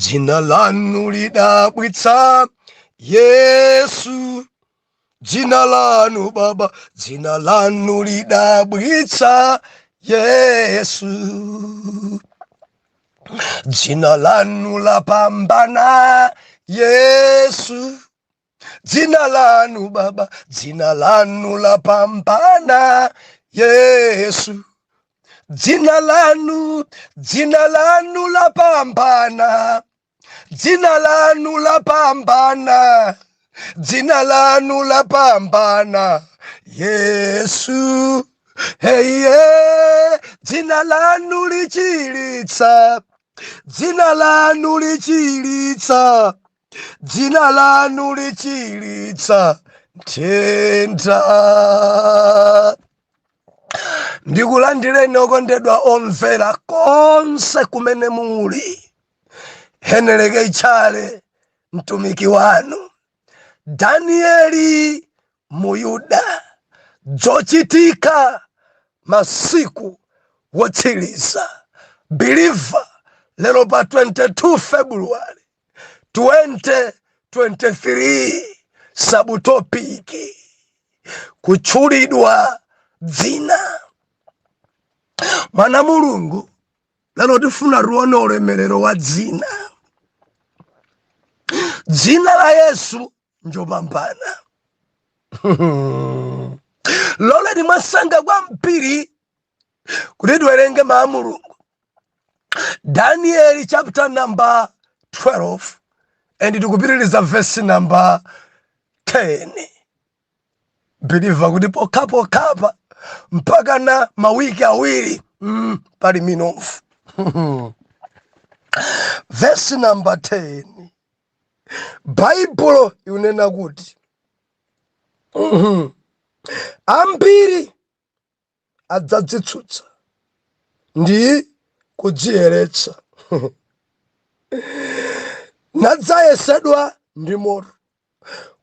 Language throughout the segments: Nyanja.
Dzina lanu lidabwitsa, Yesu. Dzina lanu, Baba, dzina lanu lidabwitsa, Yesu. Dzina lanu lapambana, Yesu. Dzina lanu, Baba, dzina lanu lapambana, Yesu. Dzina lanu, dzina lanu lapambana, dzina lanu lapambana, dzina lanu lapambana, Yesu. Heye, dzina lanu lichilitsa, dzina lanu lichilitsa, dzina lanu lichilitsa nthenda. Ndikulandireni, okondedwa omvera, konse kumene muli. Heneleke Chale, mtumiki wanu, Danieli Muyuda. Zochitika masiku wotsiriza, believer, lero pa 22 February 2023, subtopic: kutchulidwa dzina. Mwana Mulungu, lero tifuna tione ulemerero wa dzina. Dzina la Yesu njopambana. Loleni mwasanga kwambiri kuti tiwerenge mawu a Mulungu, Daniel chapter number 12, and tikupitiriza verse number 10. Believer, kuti pokhapokhapa mpaka na mawiki 2, pali minofu. Verse number 10, Baibulo ikunena kuti ambiri adzadzitsutsa ndi kudziyeretsa, nadzayesedwa ndi moto,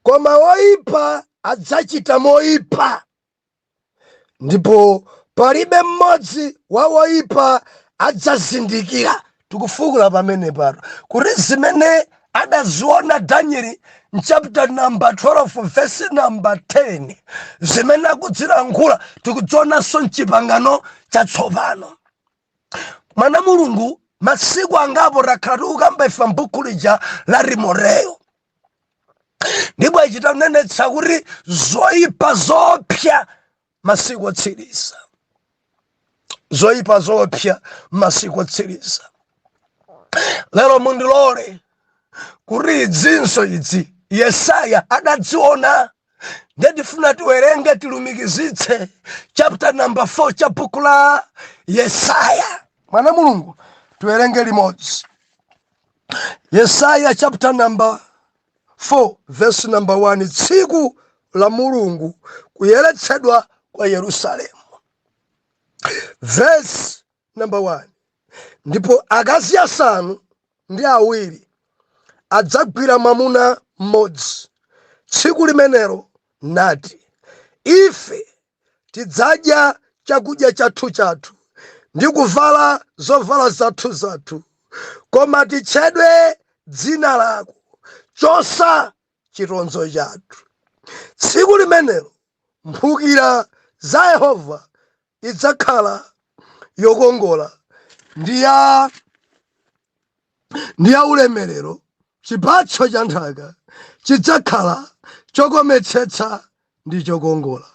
koma woipa adzachita moipa, ndipo palibe mmodzi wa woipa adzazindikira. Tikufukula pamene pano kuti zimene adaziona Danieli mchapter number 12 verse number 10, zimene akudzilankhula, tikudzionanso mchipangano chatsopano. Mwana Mulungu, masiku angapo takhala tikukamba ife mbuku lija la Timoteyo, ndipo achita kunenetsa kuti zoyipa zopsa masiku otsiriza, zoyipa zopsa masiku otsiriza. Lero mundilole kuti idzinso idzi Yesaya adadziona, ndiye tifuna tiwerenge, tilumikizitse chapter number 4 cha buku la Yesaya. Mwana Mulungu, tiwerenge limodzi Yesaya chapter number 4 verse number 1, tsiku la Mulungu, kuyeretsedwa kwa Yerusalemu. Verse number 1: Ndipo akazi asanu ndi awiri adzagwira mwamuna mmodzi tsiku limenelo, nati, "Ife tidzadya chakudya chathu chathu ndi kuvala zovala zathu zathu, koma titchedwe dzina lako; chosa chitonzo chathu." Tsiku limenelo mphukira za Yehova idzakhala yokongola ndi ya ulemerero, chipatso cha nthaka chidzakhala chokometsetsa ndi chokongola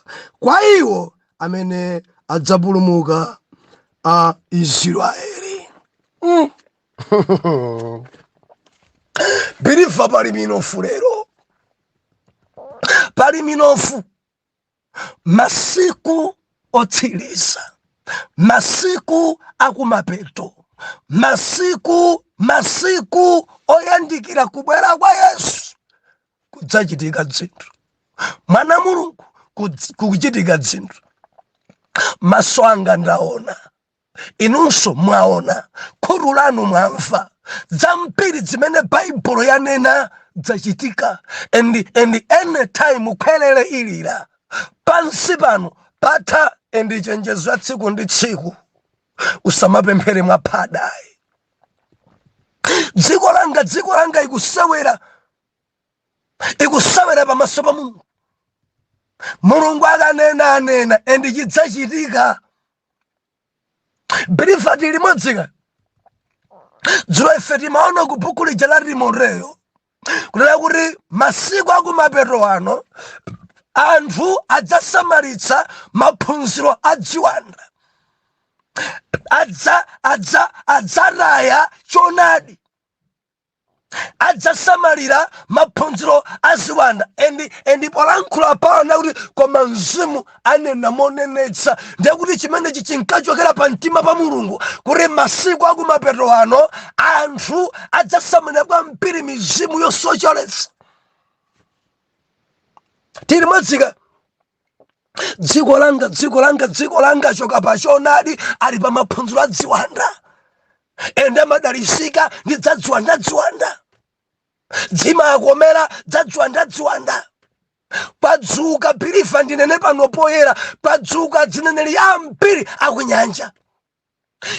kwa iwo amene adzapulumuka a Israeli. Believer, pali minofu lero, pali minofu. Masiku otsiriza, masiku akumapeto, masiku oyandikira kubwera kwa Yesu, kudzachitika zinthu. Mwana Mulungu, kukuchitika zinthu. Maso anga ndaona, inunso mwaona, khutu lanu mwamva, zambiri zimene Baibulo yanena zachitika. And anytime khwelele ilira pansi pano patha. And chenjezo ya tsiku ndi tsiku, usamapemphere mwaphadayi. Dziko langa, dziko langa ikusewera, ikusewera pamaso pa Mulungu. Mulungu akanena, anena, and chidzachitika. Believer, tili limodzika. Dzulo ife timaona ku buku lija la Timoteyo kunena kuti masiku akumapeto ano anthu adzasamalitsa maphunziro a ziwanda, adzataya choonadi, adzasamalira maphunziro a ziwanda. And polankhula Paulo kuti, "Koma Mzimu anena monenetsa," ndiye kuti chimenechi chinkachokera pa mtima pa Mulungu, kuti masiku akumapeto ano anthu adzasamalira kwambiri mizimu yosocheretsa. Tili limodzika? Dziko langa, dziko langa, dziko langa choka pa choonadi, ali pa maphunziro a ziwanda, ende amadalisika ndi dzadziwanda dziwanda, dzimakomera dzadziwanda dziwanda. Padzuka, believer, ndinene pano poyera, padzuka dzineneri ambiri akunyanja.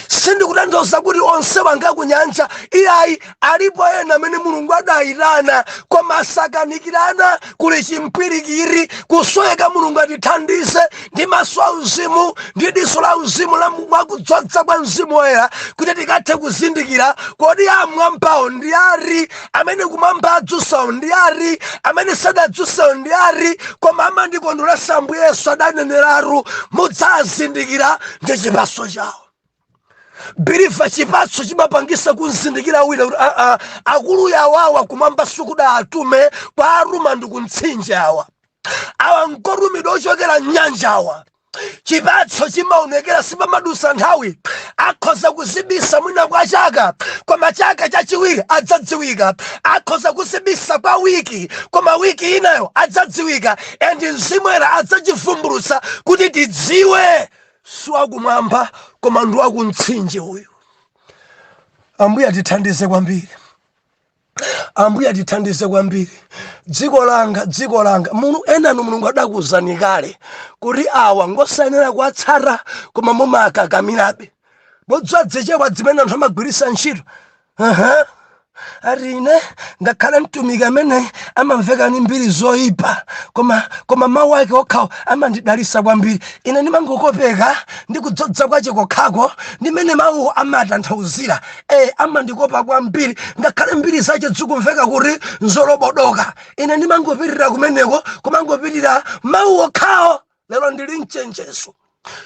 Sindikutanthauza kuti onse wanga kunyanja, iyayi. Alipo ena amene Mulungu adayitana, koma asakanikirana, kuli chimpwirikiri, kusweka. Mulungu atithandize ndi maso auzimu ndi diso la uzimu la mwakudzodza kwa Mzimu Woyera, kuti tikathe kuzindikira, kodi amwambawo ndi ari, amene kumwamba adzusawo ndi ari, amene sadadzusawo ndi ari? Koma amandikondweretsa Ambuye Yesu adaneneratu, "Mudzazindikira ndi chipatso chawo." Believer, chipatso chimapangisa kuzindikira wina kuti aa, akulu yawawa kumwamba sikuda atume, kwa aruma ndi kumtsinje, awa awa nkotumidwa ochokera mnyanja awa. Chipatso chimaonekera, sipamadusa nthawi. Akhoza kuzibisa mwina kwa chaka, koma chaka chachiwiri adzadziwika. Akhoza kuzibisa kwa wiki, koma wiki inayo adzadziwika, and Mzimu Woyera adzachivumbulutsa kuti tidziwe, siwakumwamba koma ndi wakumtsinje uyu. Ambuye atithandize kwambiri, Ambuye atithandize kwambiri. Dziko langa, dziko langa, munu enanu Mulungu adakuwuzani kale kuti awa ngosayenera kuwatsata, koma mumakakamirabe. Bodziwa dzichewa zimene anthu amagwiritsa ntchito. Aha. Ati ine ngakhale mtumiki amene amamveka ni mbiri zoyipa, koma mawu ake okhawo amandidalisa kwambiri. Ine ndimangokopeka ndi kudzodza kwache kokhako ndimene mawuwo amatanthauzira. Amandikopa kwambiri, ngakhale mbiri zache zikumveka kuti nzolobodoka, ine ndimangopitirira kumeneko, kumangopitirira mawu okhawo. Lero ndili mchenjezo,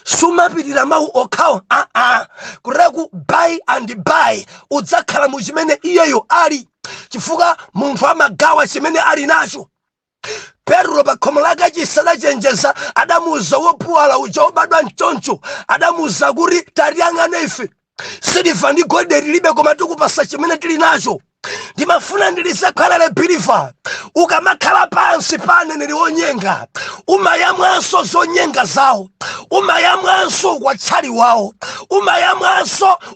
sumapitirira mawu okhawo, aa, kuteku by and by udzakhala mu chimene iyeyo ali, chifukwa munthu amagawa chimene ali nacho. Petro pa khomo la kachisi adachenjeza, adamuuza wopuwala uja wobadwa mchoncho, adamuuza kuti, "Tatiyang'ane ife, siliva ndi golide tilibe, koma tikupasa chimene tili nacho." Ndimafuna ndilizekhalale, believer, ukamakhala pansi pa aneneri onyenga, umayamwanso zonyenga zawo, umayamwanso ukwatchali wawo,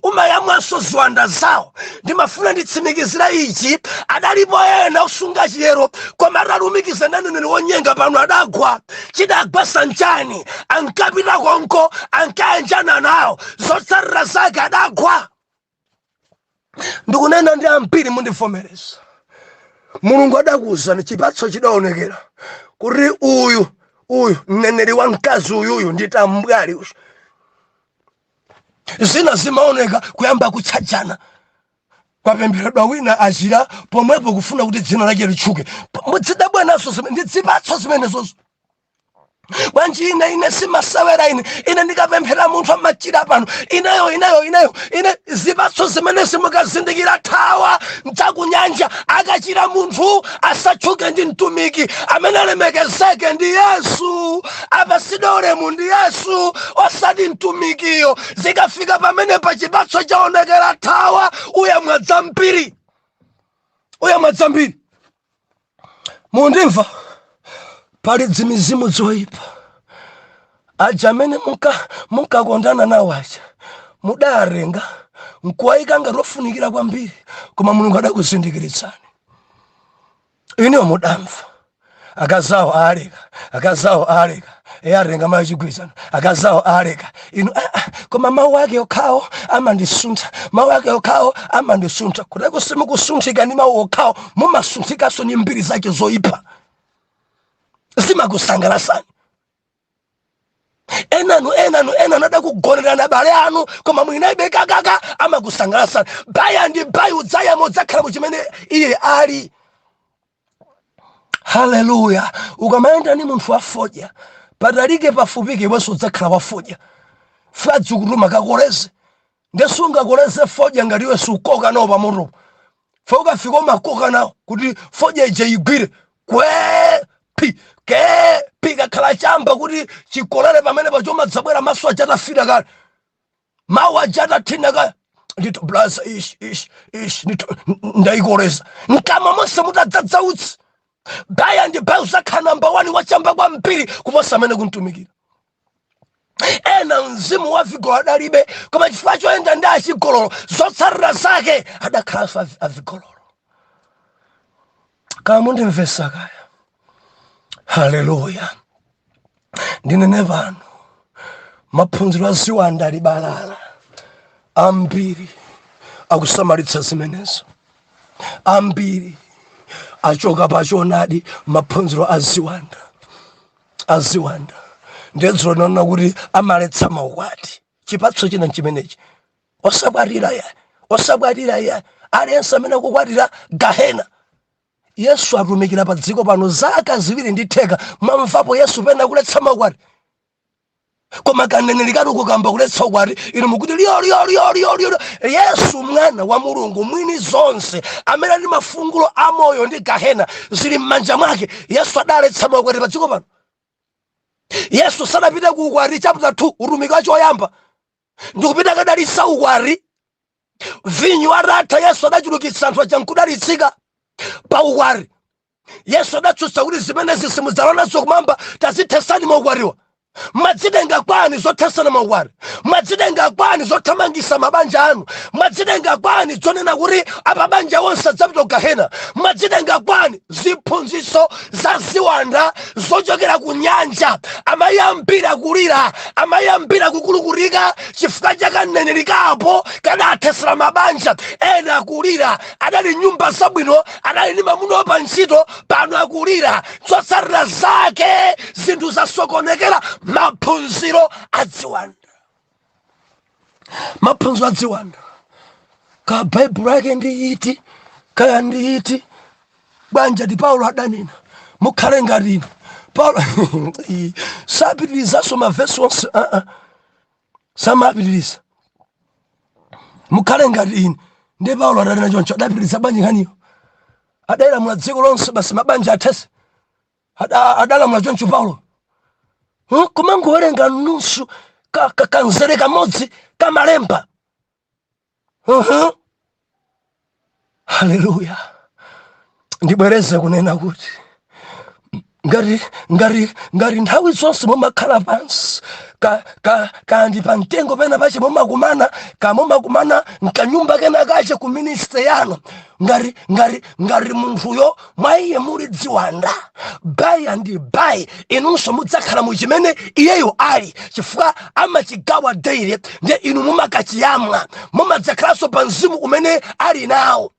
umayamwanso ziwanda zawo. Ndimafuna nditsimikizira ichi, adalipo ena osunga chiyero, koma atalumikiza ndi aneneri onyenga, pano adagwa. Chidagwa sanchani? Ankapita konko, ankayanjana nawo, zotsatira zake adagwa. Ndikunena ndi ambiri mundivomereza, Mulungu adakuwuzani, chipatso chidaonekera kuti uyu, uyu mneneri wa mkazi uyuyu ndi tambwali uyu. Zina zimaoneka kuyamba kutchajana, kwapempheredwa wina achira pomwepo, kufuna kuti dzina lake litchuke. Mudzidabwa naso ndi zipatso zimenezozo. Bwanji ine simasewera, ine ndikapemphera munthu amachira pano, ineyo, ineyo, ineyo, ine. Zipatso zimene simukazindikira, thawa mdzakunyanja. Akachira munthu asatchuke ndi mtumiki, amene alemekezeke ndi Yesu, apasidwe ulemu ndi Yesu, osati mtumikiyo. Zikafika pamene pa chipatso chaonekera, thawa, uyamwa dzambiri, uyamwa dzambiri. Mundimva? Pali dzimizimu zoyipa. Aja amene munkakondana nawo aja, mudarenga nkuwayika ngati ofunikira kwambiri, koma Mulungu adakuzindikiritsani ineyo, mudamva. Akazawo aleka, akazawo aleka, iye atenga mayi chigwirizano, akazawo aleka. Inu, ah, ah, koma mawu ake okhawo amandisuntha, mawu ake okhawo amandisuntha. Kuteko simukusunthika ndi mawu okhawo, mumasunthikanso ndi mbiri zake zoyipa, zimakusangalasani. Enanu, enanu, enanu adakugonerani abale anu, koma mwinaibe kakaka amakusangalasani. By and by udzayama, udzakhala muchimene iye ali. Haleluya! Ukamayenda ndi munthu wafodya, patalike pafupike iwenso udzakhala wafodya. Fadzikutuma kakoleze, ndesungakoleze fodya ngati iwe sukoka nawo pamoto. Fe ukafika umakoka nawo kuti fodya ije igwire kwe pi ke pi, kakhala chamba kuti chikolere pamene pacho, umadzabwera maso aja atafira kale, mawu aja atathina kale. Ndito blaza, ish ish ish, ndito ndayikoleza. Mkamwa monse mutadzadza utsi. By and by uzakhala number 1 wachamba kwambiri kuposa amene kuntumikira. Ena mzimu wa vigololo adalibe, koma chifukwa choyenda ndi achigololo, zotsatira zake adakhalanso avigololo. Kaya mundimvesa kaya? Haleluya! Ndinene pano, maphunziro a ziwanda ali balala, ambiri akusamalitsa zimenezo, ambiri achoka pachonadi. Maphunziro a ziwanda, a ziwanda. Ndedzulo naona kuti amaletsa maukwati. Chipatso china nchimenechi: osakwatira ya, osakwatira ya, aliyense amene akukwatira, gahena. Yesu atumikira pa dziko pano zaka 2.5, mwamvapo Yesu pena kuletsa maukwati? Koma kaneneri kanu kukamba kuletsa ukwati, inu mukuti liyo liyo liyo liyo liyo. Yesu, mwana wa Mulungu mwini zonse, amene ali mafungulo a moyo ndi gahena zili m'manja mwake, Yesu adaletsa maukwati pa dziko pano? Yesu sadapite ku ukwati. Chapter 2, utumiki wacho woyamba ndikupita kadalitsa ukwati. Vinyo atatha, Yesu adachulukitsa, anthu aja nkudalitsika pa ukwati. Yesu adatsutsa kuti zimenezi simudzalowanso kumwamba, tazithesani maukwatiwa. Mwadzitenga kwani zothesana maukwati? Mwadzitenga kwani zothamangisa mabanja anu? Mwadzitenga kwani zonena kuti apabanja onse adzapita ku gahena? Mwadzitenga kwani ziphunzitso za ziwanda zochokera ku nyanja? Amayi ambiri akulira, amayi ambiri akukulukutika chifukwa cha kaneneri kapo kadathesera mabanja. Ena akulira, adali nyumba zabwino, adali ndi mamuna pa ntchito, pano akulira. Zotsatira zake zinthu zasokonekera. Maphunziro adziwanda, maphunziro adziwanda. Ka Baibulo yake ndi iti? Kaya ndi iti? Bwanja ti Paulo adanena, "Mukhale ngati ine." Paulo sapitirizanso mavesi onse, Samapitiriza. "Mukhale ngati ine." Ndiye Paulo adanena choncho, adapitiriza bwanji nkhaniyo? Adayilamula dziko lonse basi mabanja athese? Adalamula choncho Paulo? Kumangowerenga nusu kanzere kamodzi kamalemba. Haleluya! Ndibwereze kunena kuti ngati nthawi zonse mumakhala pansi kandi pa mtengo pena pache mumakumana, ka mumakumana mkanyumba kena kache ku ministry yanu, ngati munthuyo mwa iye muli dziwanda, by and by inunso mudzakhala mu chimene iyeyo ali, chifukwa amachigawa daily. Ndiye inu mumakachiyamwa, mumadzakhalanso pa mzimu umene ali nawo.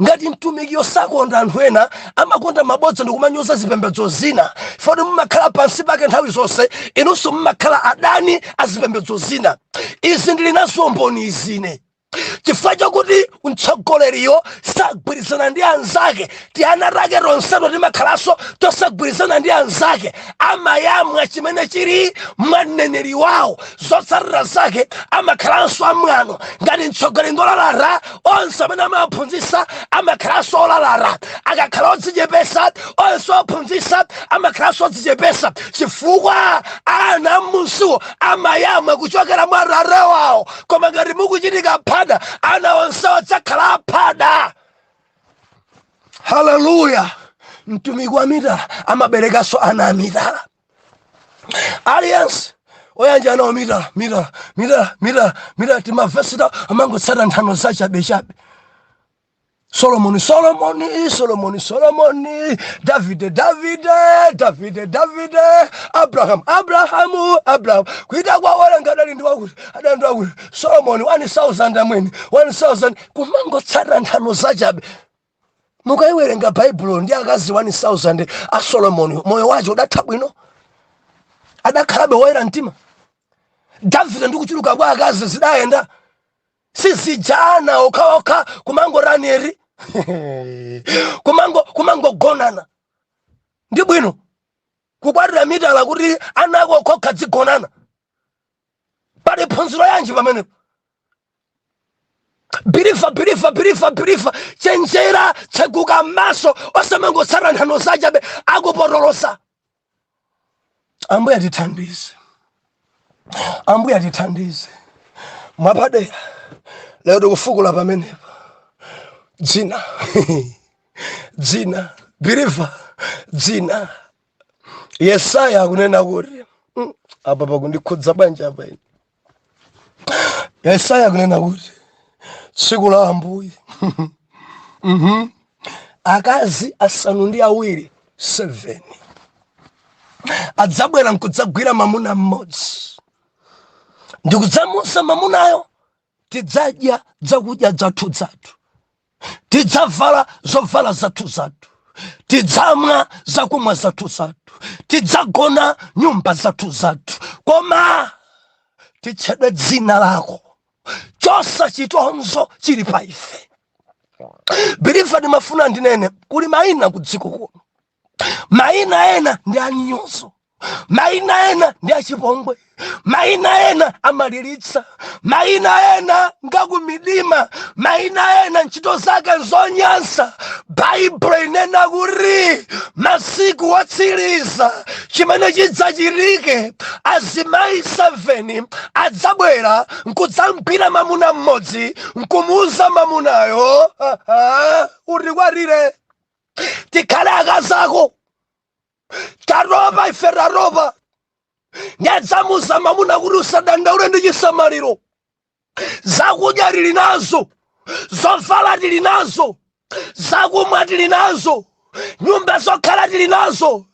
Ngati mtumiki yosakonda anthu ena, amakonda mabodza ndikumanyoza zipembedzo zina, foti mumakhala pansi pake nthawi zonse, inunso mumakhala adani a zipembedzo zina. Izi ndili nazo mboni izine. Chifukwa chakuti mtsogoleriyo sagwirizana ndi anzake, tiana take tonseto timakhalanso tosagwirizana ndi anzake. Amayamwa chimene chili mwa mneneri wawo, zotsatira zake amakhalanso amwano. Ngati mtsogoleri ngolalata, onse amene amaphunzitsa amakhalanso olalata. Akakhala odzichepesa, onse ophunzitsa amakhalanso odzichepesa, chifukwa ana ammunsiwo amayamwa kuchokera mwa rare wawo. Koma ngati mukuchitika phada, ana onse adzakhala aphada. Haleluya! Mtumiki wa mitala amaberekanso ana amitala. Aliyense oyanja nawo mitala, mitala, mitala, mitala, mitala. Timavesita amangotsata nthano zachabechabe. Solomoni, Solomoni, Solomoni, Solomoni, Davide, Davide, Davide, Davide, Abrahamu, Abrahamu, Abrahamu. Kuita kwawerenga adali ndi wakuti, adali ndi wakuti. Solomoni 1000 amwene, 1000 kumangotsata nthano zachabe. Mukaiwerenga Baibulo ndi akazi 1000 a Solomoni, moyo wace udatha bwino, adakhalabe woyera mtima. Davide ndi kuchuluka kwa akazi zidayenda sizijana okhaokha, kumangoraneri, kumangogonana. Ndi bwino kukwatira mitala kuti ana ako okhokha dzigonana? Pali phunziro yanji pamenepo? Believer, believer, believer, believer, chenjera, tseguka m'maso, osamangotsata nthano zachabe, akupotolosa. Ambuye atithandize, Ambuye atithandize. Mwapadera lero tikufukula pamenepa dzina, dzina, believer, dzina. Yesaya akunena kuti, apa pakundikhudza bwanji apa ine. Yesaya akunena kuti tsiku la Ambuye, akazi 7, 7, adzabwera nkudzagwira mamuna mmodzi ndikudzamusa mamunayo: "Tidzadya zakudya zathu zathu, tidzavala zovala zathu zathu, tidzamwa zakumwa zathu zathu, tidzagona nyumba zathu zathu, koma titchedwe dzina lako, chosa chitonzo chili pa ife." Believer, ndimafuna ndinene kuli mayina ku dziko kuno. Mayina ena ndi anyozo, mayina ena ndi achipongwe, mayina ena amalilitsa, mayina ena ngakumidima, mayina ena ntchito zake nzonyansa. Baibulo inena kuti masiku wotsiriza chimene chidzachitike, azimayi 7 adzabwera nkudzamgwira mamuna mmodzi nkumuuza mamunayo, "Utikwatire, tikhale akazako, tatopa ife, tatopa." Ndadzamuza mamuna kuti, "Usadandaule ndi chisamaliro, zakudya tili nazo, zovala tili nazo, zakumwa tili nazo, nyumba zokhala tili nazo,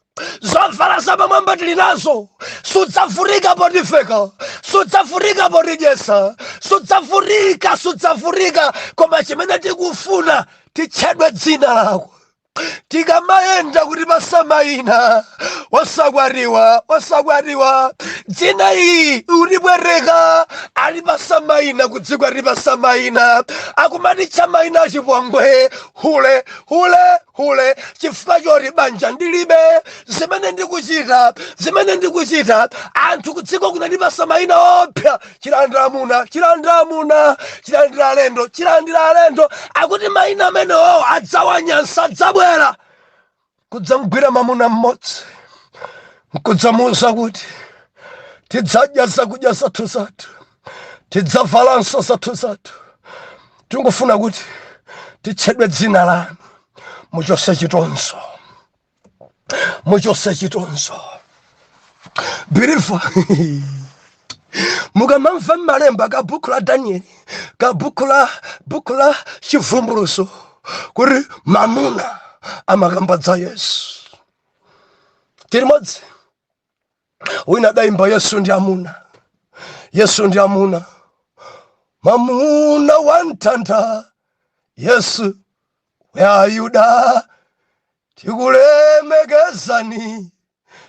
zovala zapamwamba tili nazo. Sudzavutika potiveka, sudzavutika potidyesa, sudzavutika, sudzavutika. Koma chimene tikufuna, titchedwe dzina lako tikamayenda, kuti pasamayina osakwatiwa, osakwatiwa. Dzina iyi ulibwereka, ali pasamayina kudziko, ali pasamayina, akumatitcha mayina achipongwe, hule, hule, hule, chifukwa choti banja ndilibe. Zimene ndikuchita, zimene ndikuchita, anthu kudziko kunandipasa mayina opsa, chilandira amuna, chilandira amuna, chilandira alendo, chilandira alendo." Akuti mayina amenewo adzawanyansa, adzabwera kudzamgwira mamuna mmodzi nkudzamuwuza kuti, "Tidzadya zakudya zathu zathu, tidzavalanso zathu zathu, tingofuna kuti titchedwe dzina lanu, muchose chitonzo, muchose chitonzo." Believer, mukamamva mmalemba ka buku la Danieli, ka buku la Chivumbuluso, kuti mamuna, amakamba dza Yesu. Tili modzi. Wina adayimba, "Yesu ndi amuna, Yesu ndi amuna, mamuna wamtanda, Yesu wa Yuda, tikulemekezani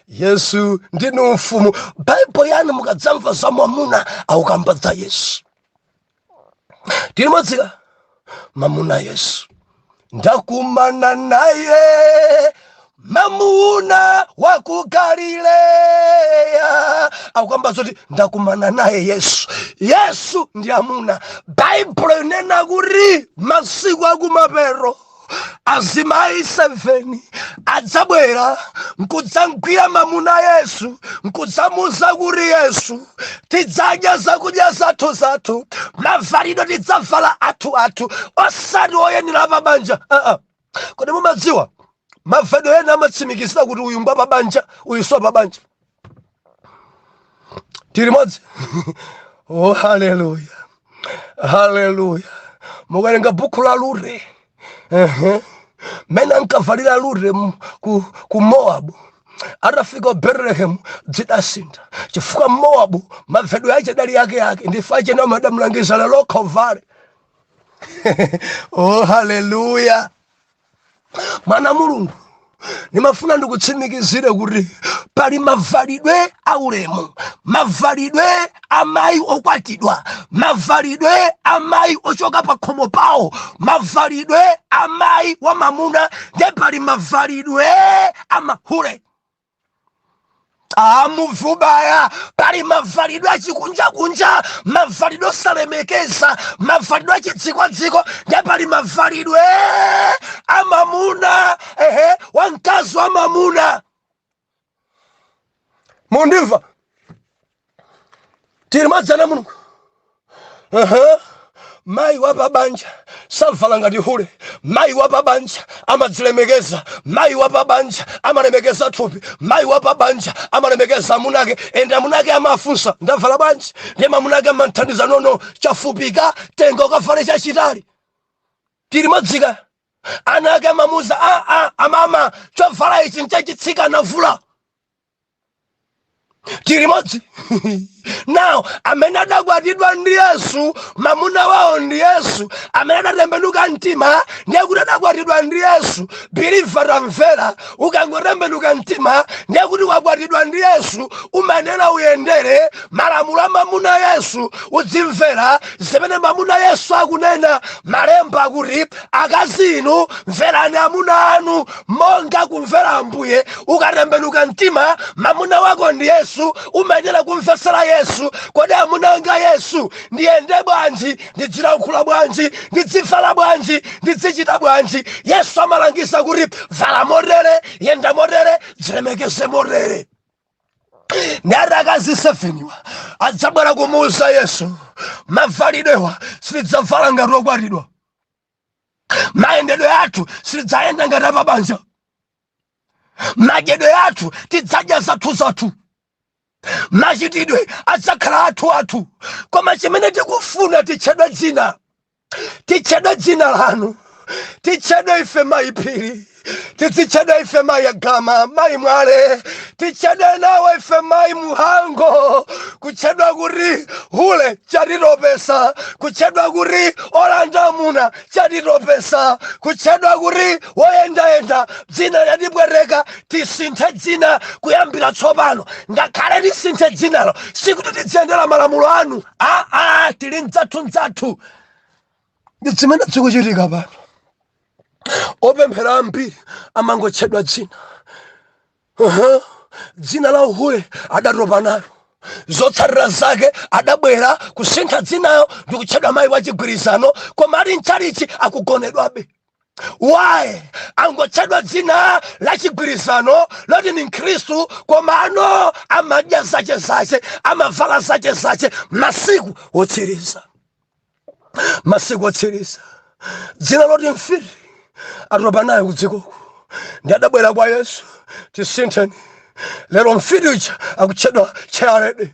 Yesu, ndinu mfumu." Baibo yanu mukadzamva za mwamuna, akukamba za Yesu. Tili modzika. Mamuna Yesu, ndakumana naye mamuna wa ku Galileya, akukamba zoti ndakumana naye Yesu. Yesu ndi amuna. Baibulo inena kuti masiku akumapeto azimayi 7 adzabwera nkudzamgwira mamuna Yesu nkudzamuza kuti, "Yesu, tidzadya zakudya zathu zathu, mavalidwe tidzavala athu athu, osati oyenera pabanja." Uh-uh. Kodi mumadziwa mavalidwe ena amatsimikizira kuti uyu ngwa pabanja, uyu so pabanja? Tili modzi. Oh, haleluya, haleluya! Mukawerenga buku la Rute. Ehe. Mmene ankavalira Rute ku Mowabu, atafika ku Betelehemu zidasintha, chifukwa Mowabu mavedwe ache adali ake ake. Ndifa ache nawo adamulangiza, lero lokha uvale. Oh, haleluya! Mwana Mulungu, ndimafuna ndikutsimikizire kuti pali mavalidwe aulemu, mavalidwe amayi okwatidwa, mavalidwe amayi ochoka pa khomo pawo, mavalidwe amayi wa mamuna, ndiye pali mavalidwe amahule amuvubaya. Pali mavalidwe achikunjakunja, mavalidwe osalemekeza, mavalidwe achidzikodziko, ndiye pali mavalidwe amamuna, ehe, wamkazi wa mamuna. Mundimva? Tili madzana Mulungu. Ehe. Mayi wa pabanja savala ngati hule. Mayi wa pabanja amadzilemekeza. Mayi wa pabanja amalemekeza thupi. Mayi wa pabanja amalemekeza amunake, ende amunake amafunsa, ndavala bwanji? Ndiye mamunake amanthandiza, no, chafupika, tenga ukavale chachitali. Tili madzika. Ana ake amamuza, a a amama, chovala ichi nchachitsikana, vula. Tili modzi now. Amene adakwatidwa ndi Yesu, mamuna wawo ndi Yesu, amene adatembenuka mtima, ndiye kuti adakwatidwa ndi Yesu. Believer, tamvera, ukangotembenuka mtima ndiye kuti wakwatidwa ndi Yesu. Umanena uyendere malamulo a mamuna Yesu, udzimvera zimene mamuna Yesu akunena. Malemba akuti, akazi inu, mverani amuna anu monga kumvera Ambuye. Ukatembenuka mtima, mamuna wako ndi Yesu, umayenera kumvesera Yesu. Kodi amuna anga Yesu, ndiyende bwanji? Ndidzilankhula bwanji? Ndidzivala bwanji? Ndidzichita bwanji? Yesu amalangiza kuti vala motere, yenda motere, dzilemekeze motere. Ndi akazi 7 wa adzabwera kumuuza Yesu, mavalidwewa sitidzavala ngati okwatidwa, mayendedwe athu sitidzayenda ngati apabanja, madyedwe athu tidzadya zathu zathu, machitidwe adzakhala athu athu, koma chimene tikufuna titchedwe dzina, titchedwe dzina lanu, titchedwe ife mayi Phiri, tizitchedwe ife mayi Agama, mayi Mwale, titchedwe nawe ife mayi Muhango. Kutchedwa kuti hule chatitopesa, kutchedwa kuti olanda amuna chatitopesa, kutchedwa kuti woyendayenda dzina latipweteka. Tisinthe dzina kuyambira tsopano. Ngakhale tisinthe dzinalo, sikuti tidziyendera malamulo anu, aa, tili mdzathu mdzathu. Ndi zimene zikuchitika pano. Opemphera ambiri amangotchedwa dzina. Dzina la uhule adatopa nalo. Zotsatira zake adabwera kusintha dzinayo ndi kutchedwa mayi wachigwirizano, koma ali mchalichi akugonedwabe. Why? Angotchedwa dzina la chigwirizano loti ni Mkhristu, koma ano amadya zache zache, amavala zache zache. Masiku otsiriza, masiku otsiriza, dzina loti mfiti atopa nayo kudzikoko, ndi adabwera kwa Yesu, tisintheni. Lero mfiti uja akutchedwa chairlady,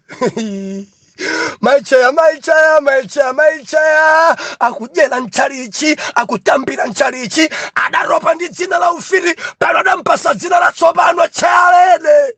mai chair, mai chair, mai chair, mai chair. Akudyera mchalichi, akutambira mchalichi. Adatopa ndi dzina la ufiti, pano adampasa dzina latsopano, chairlady.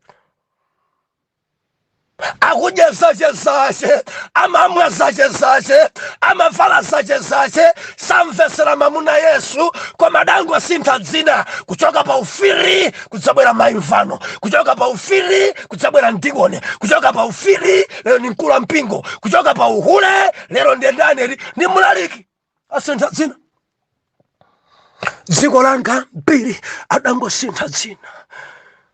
Akudya zache zache, amamwa zache zache, amavala zache zache, samvesera mamuna Yesu, koma adangosintha dzina kuchoka pa ufiti kudzabwera maimvano, kuchoka pa ufiti kudzabwera mdikoni, kuchoka pa ufiti lero ni mkulu wa mpingo, kuchoka pa uhule lero ndiye ndani? Ndi mlaliki. Asintha dzina. Dziko langa mbiri adangosintha dzina,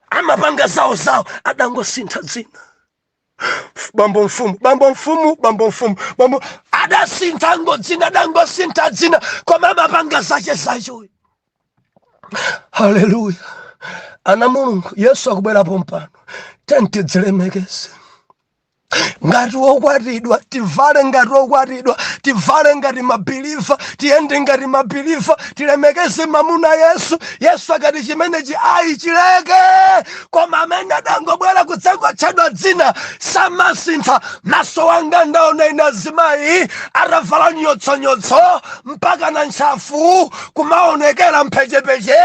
amapanga zawo zawo, adangosintha dzina. Bambo mfumu, bambo mfumu, bambo mfumu, bambo, adasintha ngo dzina, adangosintha dzina, koma amapanga zache zache uyu. Haleluya! Ana Mulungu, Yesu akubwerapo mpano, tentidzilemekeze. Ngati wokwatidwa, tivale ngati wokwatidwa, tivale ngati mabeliever, tiyende ngati mabeliever, tilemekeze mamuna Yesu. Yesu akati chimenechi ayi, chileke. Koma amene adangobwera kudzangotchedwa dzina samasintha. Maso wanga ndaona ine azimayi atavala nyotsonyotso mpaka na ntchafu kumaonekera mphechepeche,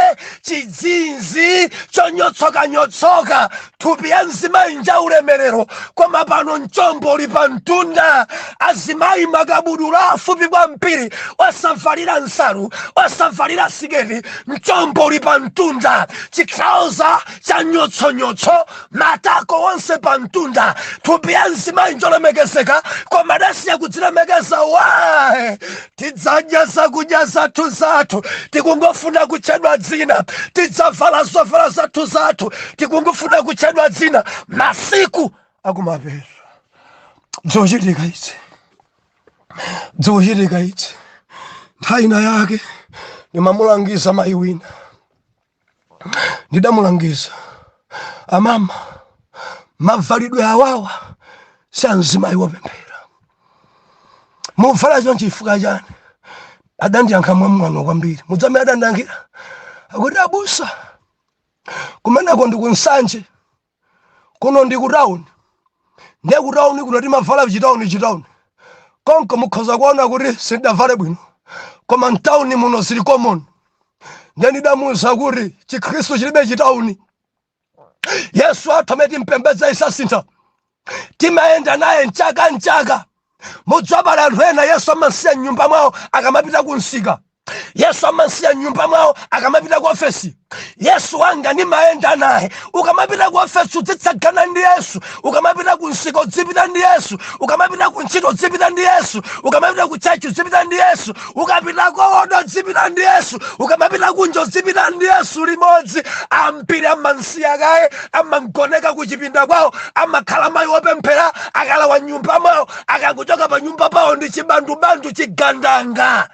chidzinzi chonyotsokanyotsoka. Thupi ya mzimayi njaulemerero, koma pano mchombo uli pa mtunda. Azimayi makabudula afupi kwambiri, osavalira nsalu, osavalira siketi, mchombo uli pa mtunda, chitrauza cha nyotsonyotso, matako onse pa mtunda. Thupi ya mzimayi njolemekezeka, koma adasiya kudzilemekeza. Wae tidzadya zakudya zathu zathu, tikungofuna kutchedwa dzina. Tidzavala zovala zathu zathu, tikungofuna kutchedwa dzina. Masiku akumapeto zochitika izi, zochitika izi. Nthawi ina yake ndimamulangiza mayi wina, ndidamulangiza, "Amama, mavalidwe awawa si amzimayi wopemphera. Muvala chonchi chifukwa chani?" Adandiyankha mwamwano kwambiri. Mudzamene adandiyankhira akuti, "Abusa, kumeneko ndi kuNsanje, kuno ndi kutawuni. Ndiye kutawuni kuno timavala chitawuni chitawuni. Konko mukhoza kuona kuti sindidavale bwino, koma mtawuni muno zili common." Ndiye ndidamuwuza kuti Chikhristu chilibe chitawuni. Yesu athu amene timpembedza isasintha, timayenda naye mchaka mchaka. Mudzabala anthu ena Yesu amasiya mnyumba mwawo akamapita kunsika, Yesu amasiya mnyumba mwawo akamapita ku ofesi. Yesu wanga ndimayenda naye. Ukamapita ku ofesi udzitsagana ndi Yesu, ukamapita ku msika udzipita ndi Yesu, ukamapita ku ntchito udzipita ndi Yesu, ukamapita ku church udzipita ndi Yesu, ukapita kowoda udzipita ndi Yesu, ukamapita kunja udzipita ndi Yesu limodzi. Ambiri amansiya kaye, amangoneka kuchipinda kwawo, amakhala mayi wopemphera akalawa nyumba mwawo. Akangochoka pa nyumba pawo ndi chibandubandu, chigandanga.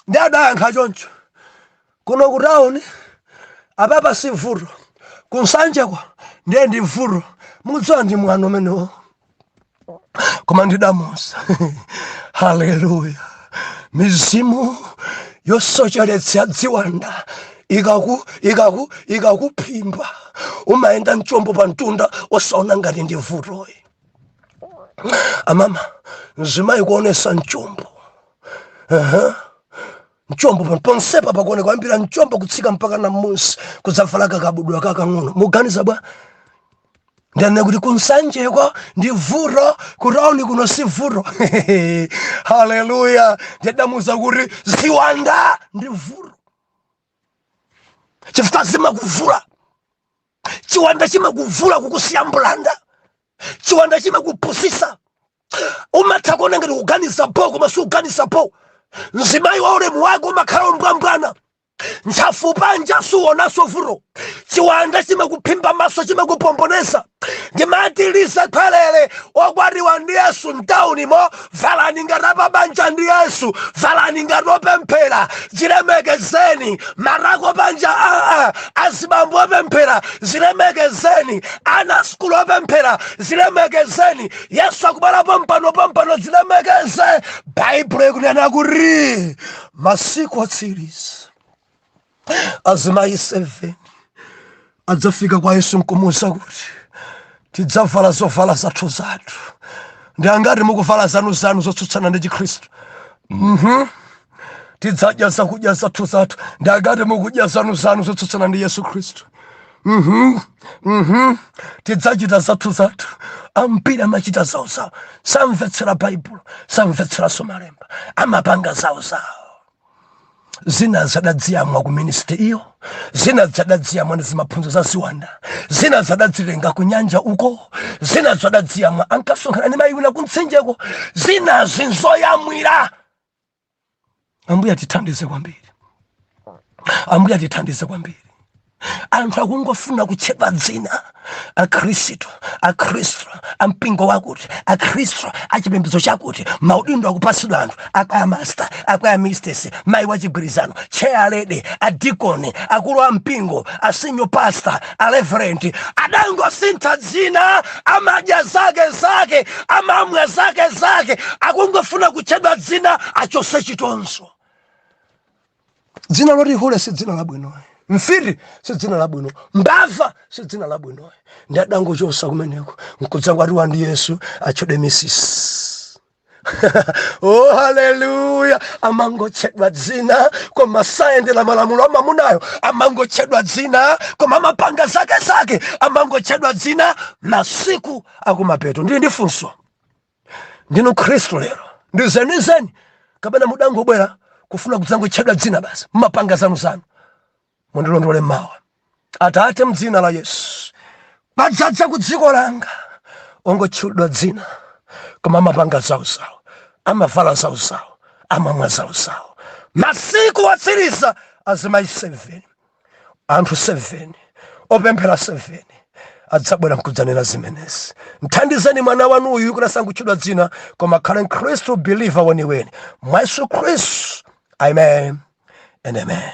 Ndi adayankha choncho, "Kuno ku tawuni apapa si vuto, kuNsanjeko ndiye ndi vuto." Mudziwa ndi mwano umenewo, koma ndidamuza, haleluya, mizimu yosocheretsa dziwanda ikaku ikaku ikakuphimba, umayenda mchombo pa mtunda osaona ngati ndi vutoyi. Amama, mzimayi kuonesa mchombo, mchombo ponsepa pakuoneka kuyambira mchombo kutsika mpaka na munsi, kudzavala kakabudula kakang'ono, muganiza bwa? Ndane kuti kuNsanjeko ndi vuto, kutauni kuno si vuto. Haleluya! Ndidamuza kuti ziwanda ndi vuto chifukwa zimakuvula. Chiwanda chimakuvula kukusiya mbulanda. Chiwanda chimakupusisa, umatha kuona ngati kuganiza po koma sikuganiza po. Mzimayi wa ulemu wake umakhala umbwambwana, ntchafu panja, suonanso vuto. Chiwanda chimakuphimba maso, chimakupomboneza. Ndimati lisakhwelere okwatiwa ndi Yesu mtaunimo, valani ngati apabanja ndi Yesu, valani ngati opemphera, zilemekezeni. Marako panja, aa, azibambo opemphera, zilemekezeni. Ana sukulu opemphera, zilemekezeni. Yesu akubwera pompano pompano, zilemekeze. Baibulo ikunena kuti masiku otsiriza azimayi 7 adzafika kwa Yesu nkumuwuza kuti tidzavala zovala zathu zathu. Ndi angati mukuvala zanu zanu zotsutsana ndi Chikhristu? Tidzadya zakudya zathu zathu. Ndi angati mukudya zanu zanu zotsutsana ndi Yesu Khristu? Tidzachita zathu zathu. Ambiri amachita zawo zawo, samvetsera Baibulo, samvetseranso malemba, amapanga zawo zawo. Zina zadadziyamwa ku ministry iyo, zina zadadziyamwa ndi zimaphunzo za ziwanda, zina zadadzilenga ku nyanja uko, zina zadadziyamwa ankasonkhana ndi mayi wina kumtsinjeko, zina zinzoyamwira. Ambuye atithandize kwambiri, Ambuye atithandize kwambiri. Anthu akungofuna kutchedwa dzina, Akhristu, Akhristu ampingo wakuti, Akhristu achipembedzo chakuti. Maudindo akupatsidwa anthu, akwaya master, akwaya mistress, mayi wachigwirizano, chair lady, adikoni, akulu a mpingo, a senior pastor, a reverend. Adangosintha dzina, amadya zake zake, amamwa zake zake, akungofuna kutchedwa dzina achose chitonzo. Dzina loti hule si dzina labwino, mfiti si dzina labwino, mbava si dzina labwino. Ndi adangochosa kumeneko nkudzakwatiwa ndi Yesu, atchedwe Mrs. Oh, haleluya! Amangotchedwa dzina koma sayendera malamulo amamunayo. Amangotchedwa dzina koma amapanga zake zake. Amangotchedwa dzina. Masiku akumapeto. Ndili ndi funso: ndinu Khristu lero ndi zenizeni, kapena mudangobwera kufuna kudzangotchedwa dzina basi, mumapanga zanu zanu? Mundilondole mawa. Atate, mdzina la Yesu, padzadza ku dziko langa ongotchedwa dzina koma amapanga zawozawo, amavala zawozawo, amamwa zawozawo. Masiku otsiriza, azimayi 7, anthu 7, opemphera 7 adzabwera nkudzanena zimenezi. Mthandizeni mwana wanu uyu kuti asangotchedwa dzina koma akhale Mkhristu believer weniweni mwa Yesu Khristu. Amen and amen.